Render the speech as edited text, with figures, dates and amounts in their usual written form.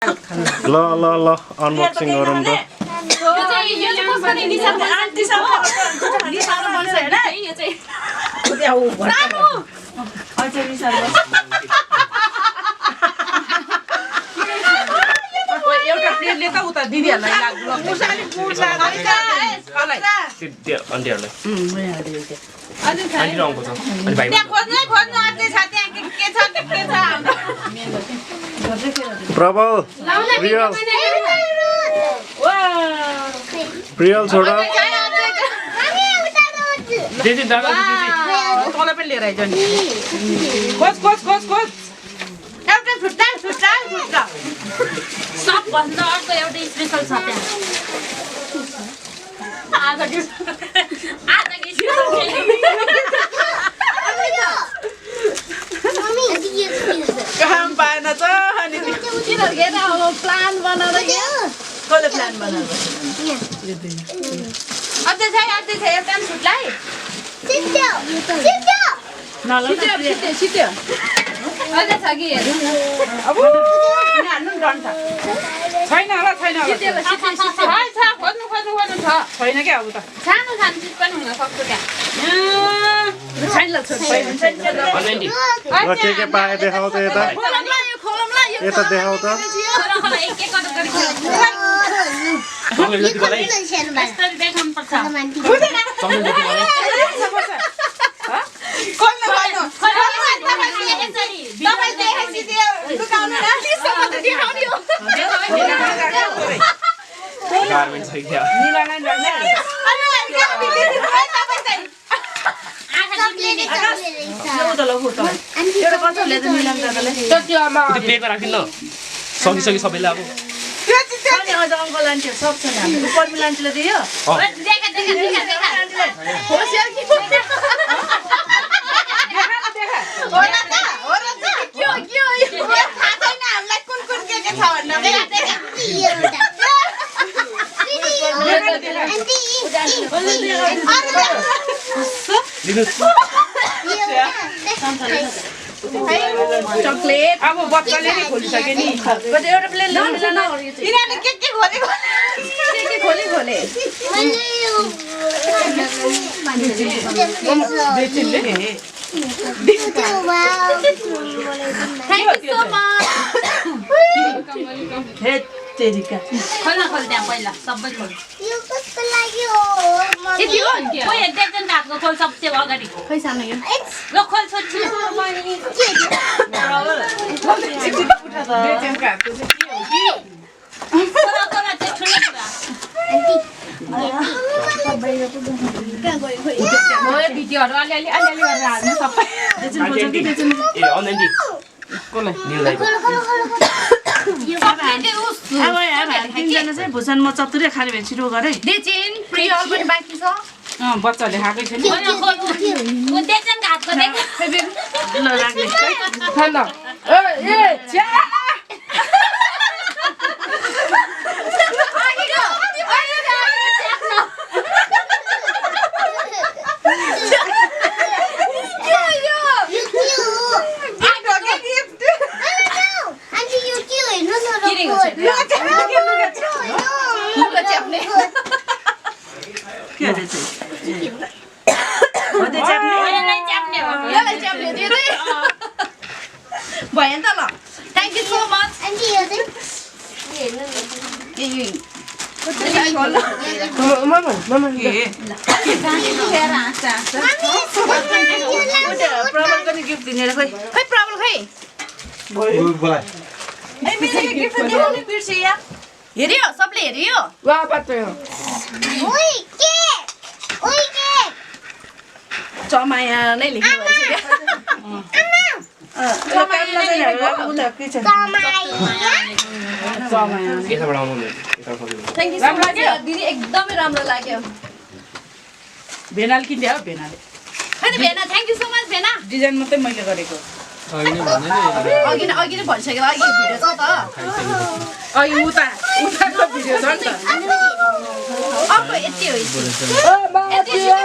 ल ल ल अनबक्सिङ गरौँ त एउटा प्लेटले त उता दिदीहरुलाई प्रबल प्रियल छोडा दिदी दादा दिदी तँलाई पनि लिएर आइज नि खोज खोज खोज खोज एउटा छुट्टा छुट्टा छुट्टा सबभन्दा अर्को एउटा स्पेशल छ त्यहाँ आज के काम पाएन त अनि किन अब प्लान बनाएर कसले प्लान बनाएको अझै छ एउटा छुट्लाई सिट्यो अझै छ कि हेर्नु अब हान्नु डन्ठा छैन होला छैन होला छ खोज्नु छ छैन क्या अब त सानो सानो चिज पनि हुन सक्छ त्यहाँ छैन के पाए देखाउ त यता यता देखाउ त गार्मेन्ट छ क्या प्लेटमा राखिन् न सकिसक्यो सबैले अब अङ्कल लान्थ्यो सब छ हाम्रो पर्मी लान्थ्योले दियो चकलेट अब बच्चाले नै खोलिसक्यो नि एउटा प्लेट यिनीहरूले के खोले खोल त्यहाँ पहिला सबै खोल हातको खोल सबसे अगाडि खै सानो यो ल खोल छोड्छु भिडियोहरू अलिअलि गरेर हाल्नु सबै तिनजना चाहिँ भुसन म चतुरै खाने भने छिटो गरे देचिन प्रियल पनि बाँकी छ बच्चाले खाएकै छैन ल लाग्ने भयो नि त ल थ्याङ्क यू सो मच प्रबलको नि गिफ्ट दिने खै प्रबल खै हेऱ्यो सबले हेऱ्यो चमाया नै लेख्नु दिदी एकदमै राम्रो लाग्यो भेनाल किन्ने हो भेनाले भेना थ्याङ्क यू सो मच भेना डिजाइन मात्रै मैले गरेको अघि नै भनिसक्यो अघि भिडियो छ त अघि उताको भिडियो छ नि त अर्को यति हो